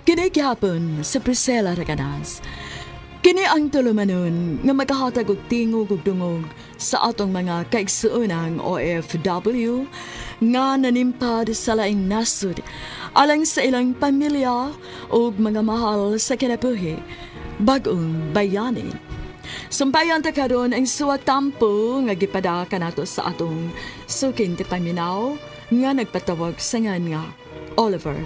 Kini gihapon sa Priscilla Raganas. Kini ang tulumanon nga maghahatag og tingog ug dungog sa atong mga kaigsuonang OFW nga nanimpad sa laing nasod alang sa ilang pamilya ug mga mahal sa kinabuhi, bag-ong bayani. Sumpayan ta karon ang suwatampo nga gipadaka nato sa atong suking tipaminaw nga nagpatawag sa ngan nga Oliver.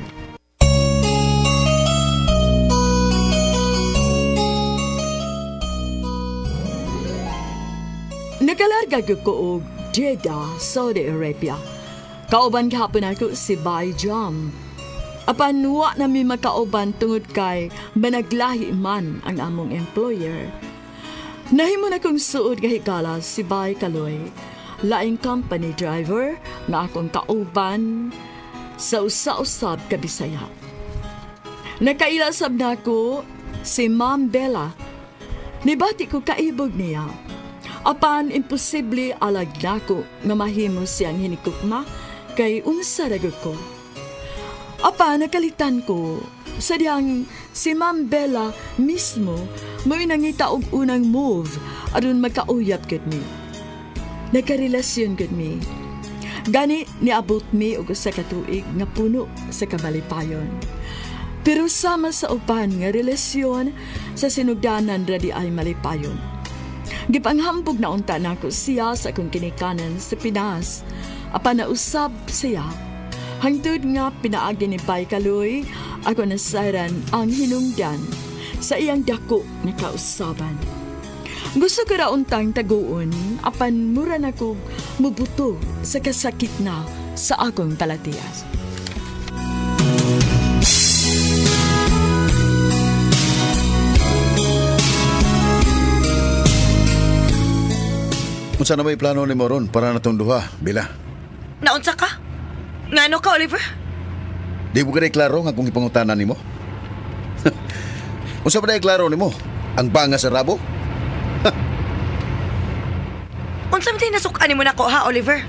Nakalarga gyud ko og Jeddah, Saudi Arabia. Kauban gihapon ako si Bai Jam. Apan wa na mi makauban tungod kay managlahi man ang among employer. Nahimo na kong suod nga higala si Bai Kaloy, laing company driver nga akong kauban sa usa-usab ka Bisaya. Nakaila sab nako si Ma'am Bella. Nibati ko kaibog niya. Apan imposible alag nako nga mahimo siyang hinikukma kay unsa ra gyud ko. Apan nakalitan ko sa diyang si Ma'am Bella mismo mo'y nangita og unang move aron magkauyap gud mi. Nagkarelasyon gud mi. Gani niabot mi og usa ka tuig nga puno sa kamalipayon. Pero sama sa uban nga relasyon sa sinugdanan ra di ay malipayon. Gipanghambog na unta nako siya sa akong kinikanan sa Pinas. Apan nausab siya. Hangtod nga pinaagi ni Bai Kaloy, ako nasayran ang hinungdan sa iyang dako nga kausaban. Gusto ko ra untang taguon, apan mura na ko mubuto sa kasakit na sa akong balatian. Unsa na may plano ni Moron para natong duha, Bella? Naunsa ka? Ngano ka, Oliver? Di mo ka klaro nga kung ipangutanan nimo? Unsa ba na klaro nimo? Ang banga sa rabo? Unsa man tay nasuk-an nimo nako ha, Oliver?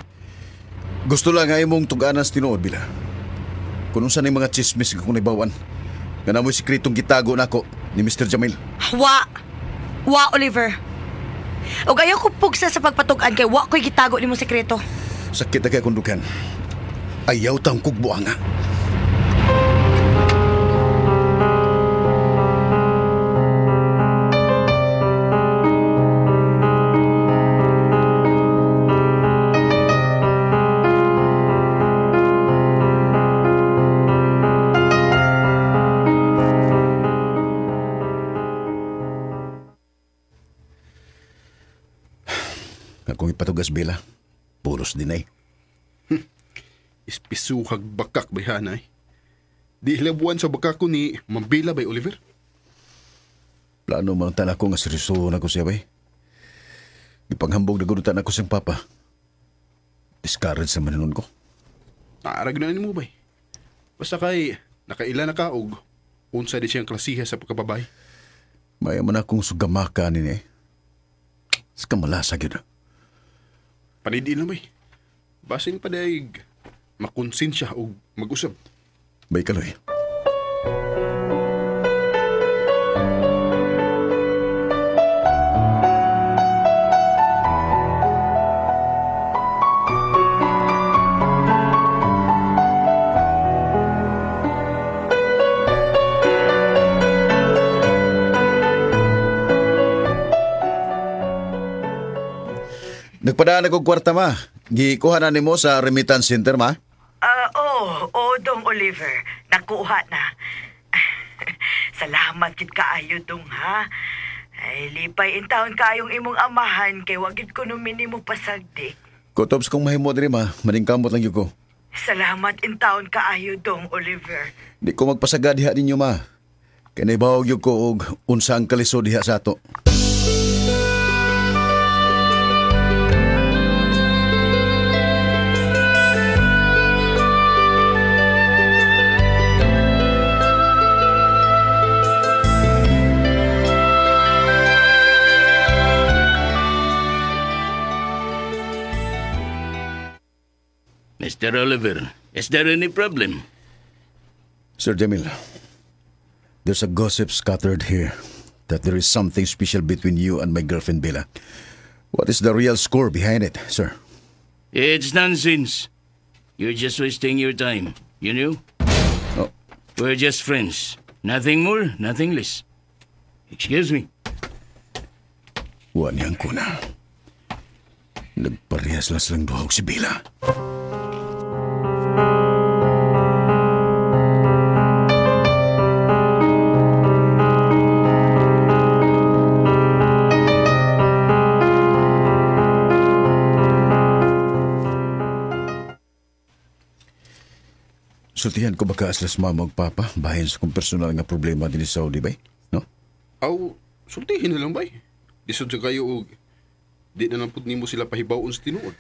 Gusto lang nga imong tug-anan sa tinuod, Bella. Kung unsa ning mga chismis nga kung naibawan, nga namoy sikretong gitago nako ni Mr. Jamil. Wa! Wa, Oliver. Og ayaw ko pugsa sa pagpatug-an kay wa ko'y gitago nimo sekreto. Sakit na kay akong dughan. Ayaw tang kugbuang nga. Akong ipatugas, Bella. Pulos din ay. Ispisuhag bakak bayhanay. Di hilabuan sa bakak ko ni Mambila bay Oliver. Plano man tan ako nga seryoso na ko siya bay. Gipanghambog na gunutan ako siyang papa. Discourage sa manunon ko. Naarag na nimo bay. Basta kay nakaila na ka og unsa di siyang klasiha sa pagkababay. Maya man akong sugamaka ni eh. Sa kamalasa gyud. Panidin lang bay. Basin pa daig makonsensya og mag-usab. Bay Kaloy. Nagpadaan ako kwarta, ma. Gikuha na nimo sa remittance center, ma? Oo, Dong Oliver. Nakuha na. Salamat gid kaayo, Dong, ha? Ay, lipay in taon kaayong imong amahan kay wa gid ko nimo pasagdi. Kutob sa kong mahimo diri, ma. Maningkamot lang yun ko. Salamat in taon kaayo, Dong Oliver. Di ko magpasaga diha ninyo, ma. Kay naibawag yun ko og unsa ang kalisod diha sa ato. Mr. Oliver, is there any problem? Sir Jamil, There's a gossip scattered here that there is something special between you and my girlfriend Bella. What is the real score behind it, sir? It's nonsense. You're just wasting your time, you know? Oh. We're just friends. Nothing more, nothing less. Excuse me. Wa niyang kuna. Nagparehas lang silang duha og si Bella. Sultihan ko baka aslas mama ug papa bahin sa kong personal nga problema dinhi sa Saudi bay, no? Aw, sultihin na lang bay. Lisod sa kayo og di na lang pud nimo sila pahibaw-on sa tinuod.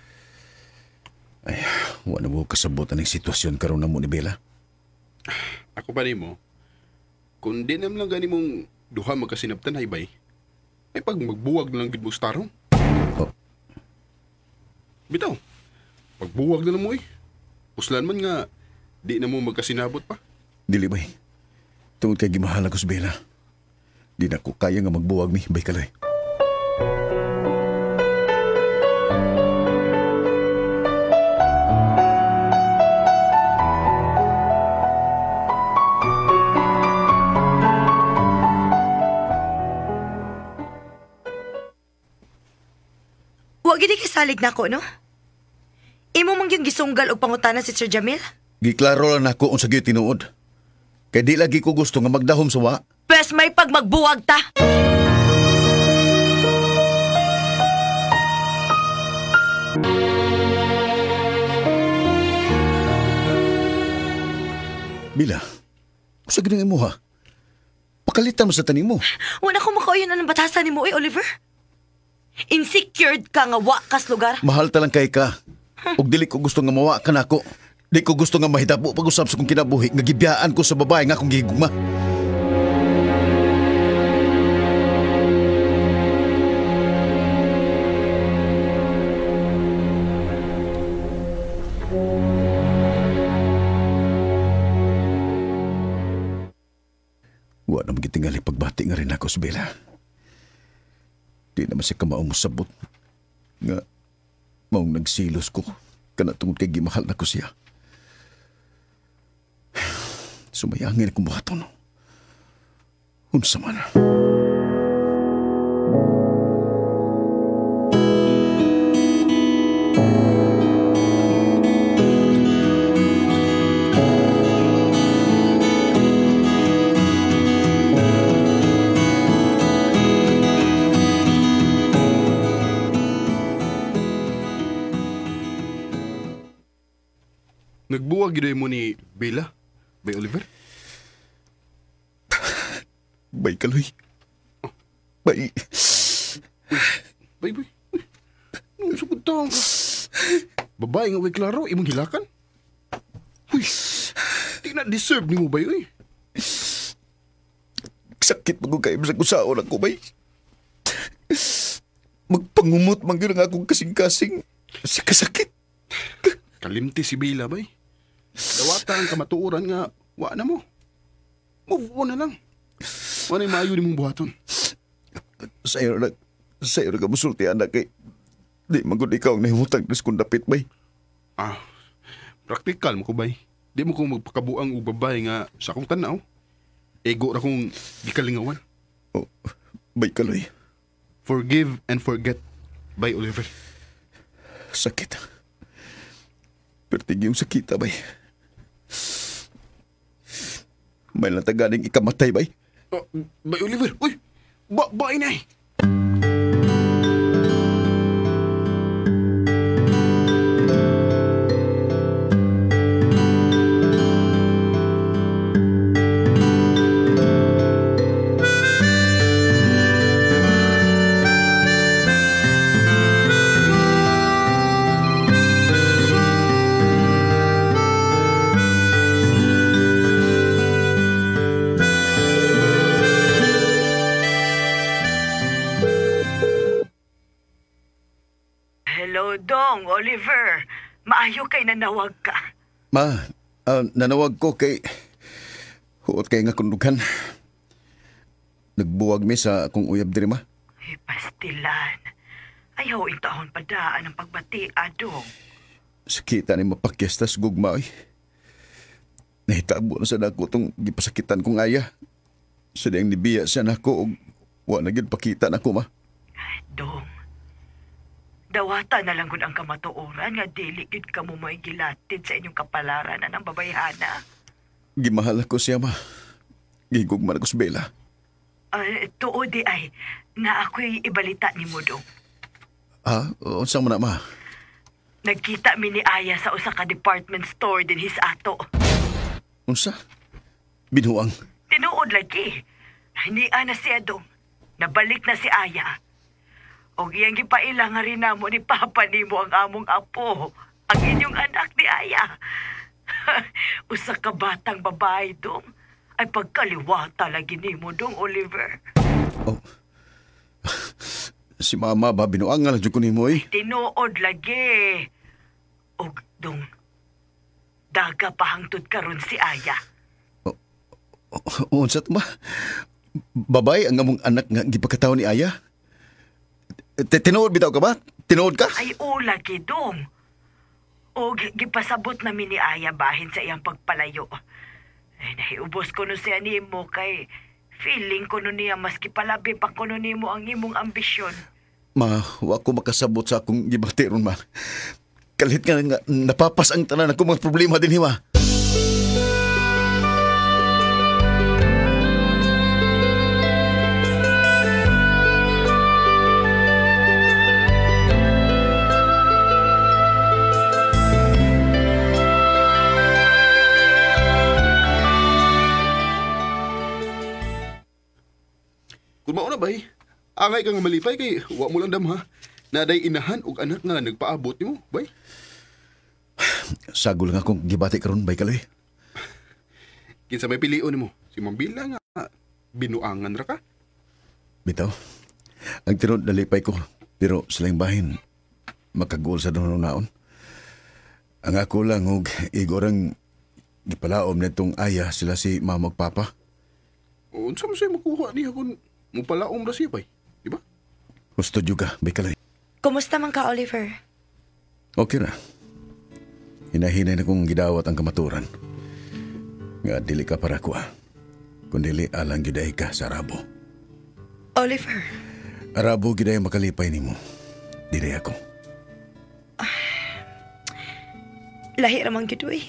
Ay, wa na mo kasabot aning sitwasyon karon namo ni Bella. Ako pa nimo, kung di na lang gani mong duha magkasinabtan hay bay, ay pag magbuwag na lang gid mo sa tarong. Oh. Bitaw, pagbuwag na lang mo eh. Uslan man nga, di na mo magkasinabot pa. Dili bay. Tungod kay gimahal ako si Bella. Di na ko kaya nga magbuwag mi, bay kaloy. Wa gid kasalig nako, no? Imo man gyud gisunggal og pangutana si Sir Jamil? Giklaro lang nako unsa gyud tinuod. Kay di lagi ko gusto nga magdahom sa wa. Pwes may pagmagbuwag ta. Bila, unsa gyud ang imuha? Pakalitan mo sa taning mo. Wala ko makauyon anong batasan nimo, oy, Oliver. Insecured ka nga wa kas lugar. Mahal ta lang kay ka. Ug dili ko gusto nga mawa ka nako. Di ko gusto nga mahitabo pag-usap sa kong kinabuhi nga gibiyaan ko sa babae nga akong gihigugma. Wa na magitingali pagbati nga rin ako sa Bella. Di naman siya kamao mosabot nga maong nagsilos ko kana tungod kay gimahal na ko siya. Sumayangin akong buhaton. Unsa man. Nagbuwag gyud mo ni Bella, bay Oliver? Bay kaloy. Bay. Bay, bay. Uy, nung sugod taong ka. Babae nga way klaro, imong hilakan. Uy, di na deserve nimo bay, uy. Sakit man kung kayo sa kusaon ako, bay. Magpangumot man gyud ang akong kasing-kasing sa kasakit. Kalimti si Bella, bay. Dawata ang kamatuoran nga, wa na mo. Move on na lang. Wa na'y maayo ni mong buhaton. Sayo na ka musulti, anak, kay di man gud ikaw ang nahimutang dis kung dapit, bay. Ah, praktikal mo ko, bay. Di mo kong magpakabuang og babae nga sa akong tanaw. Ego ra kong gikalingawan. Oh, bay kaloy. Forgive and forget, bay Oliver. Sakit. Pertigi yung sakita, bay. May lang tagaling ikamatay, bay. Oh, bay Oliver, uy! Ba inay! Hello, Dong, Oliver. Maayo kay nanawag ka. Ma, nanawag ko kay huot kay nga kundughan. Nagbuwag mi sa akong uyab diri, ma. Ay, pastilan. Ayaw intahon padaan ang pagbati, adong. Sakita ni mapakyastas gugma, oy. Nahitabo na sa nako tong gipasakitan kong aya. Sa diyang nibiya siya nako og wa na gyud pakita nako, ma. Dong, dawata na lang gud ang kamatuoran nga dili gyud kamo may gilatid sa inyong kapalaran anang babayhana. Gimahal ako siya, ma. Gigugma ko si Bella. Tuod di ay, na ako'y ibalita ni mo, Dong. Ah, unsa man na, ma? Nagkita mi ni Aya sa usa ka department store din his ato. Unsa? Binuang. Tinuod lagi. Niya na siya, Dong. Nabalik na si Aya. Og iyang gipaila nga rin namo ni Papa nimo ang among apo, ang inyong anak ni Aya. Usa ka batang babae, Dong. Ay pagkaliwata lagi nimo, Dong Oliver. Oh. Si mama ba binuang nga lang jud ko nimo eh. Tinuod lagi. Og Dong, daga pahangtod karon si Aya. Unsa to, ma? Babay ang among anak nga gipakataon ni Aya? Tinuod bitaw ka ba? Tinuod ka? Ay, o lagi, Dong. O gipasabot nami ni Aya bahin sa iyang pagpalayo. Ay, nahiubos ko no siya nimo kay feeling ko no niya maski palabi pa ko no nimo ang imong ambisyon. Ma, wa ko makasabot sa akong gibati ron, ma. Kalit nga, nga napapas ang tanan akong mga problema din, ma. Kung mauna bay, angay ka nga malipay kay wa mo lang damha. Naday inahan og anak nga nagpaabot nimo, bay. Sagol nga akong gibati karon bay kaloy. Kinsa may pilion nimo? Si Mambila nga binuangan ra ka. Bitaw. Ang tinuod nalipay ko, pero sa laing bahin makagol sa naon. Ang ako lang og igorang gipalaom nitong aya sila si mama ug papa. Unsa man siya makuha niya kung mupalaom ra siya bay, di ba? Husto jud ka, bay kaloy. Kumusta man ka, Oliver? Okay ra. Hinahinay na kong gidawat ang kamaturan. Nga dili ka para kuha. Kung dili alang giday ka sa Arabo. Oliver, Arabo giday makalipay nimo. Dili ako. lahi ra man gyud oy.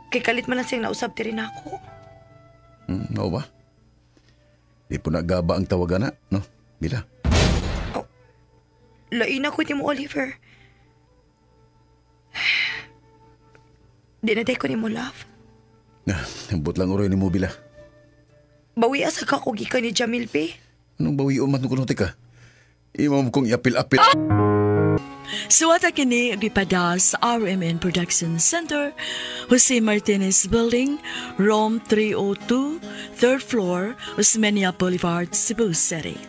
Kay kalit man lang siyang nausab diri nako. Mao ba? Di po nagaba ang tawagan na, no? Bila? Lain ako nimo, Oliver. Di na day ko nimo, love. Na, ambot lang uroy nimo, Bila. Bawi asa ka ko gikan ni Jamil, be. Anong bawi umat no kuno ka? Imo mo kong iapil-apil. Suwata kini gipada sa RMN Production Center, Jose Martinez Building, Room 302, 3rd floor, Osmeña Boulevard, Cebu City.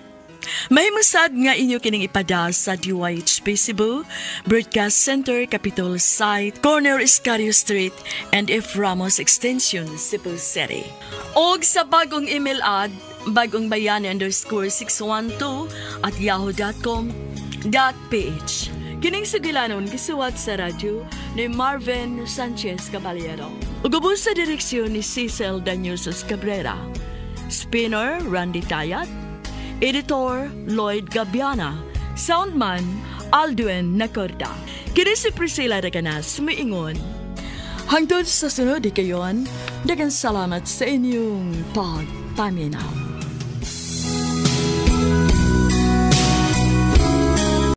Mahimusad nga inyo kining ipada sa DYHP Cebu, Broadcast Center, Capitol Site, Corner Escario Street, and F. Ramos Extension, Cebu City. Og sa bagong email ad, bagongbayani_612@yahoo.com.ph. Kining sugilanon gisuwat sa radyo ni Marvin Sanchez Caballero. Ug ubos sa direksyon ni Cecil Daniusos Cabrera. Spinner Randy Tayat. Editor Lloyd Gabiana. Soundman Aldwin Nacorda. Kini si Priscilla Reganas miingon. Hangtod sa sunod kayon, daghang salamat sa inyong pagpaminaw.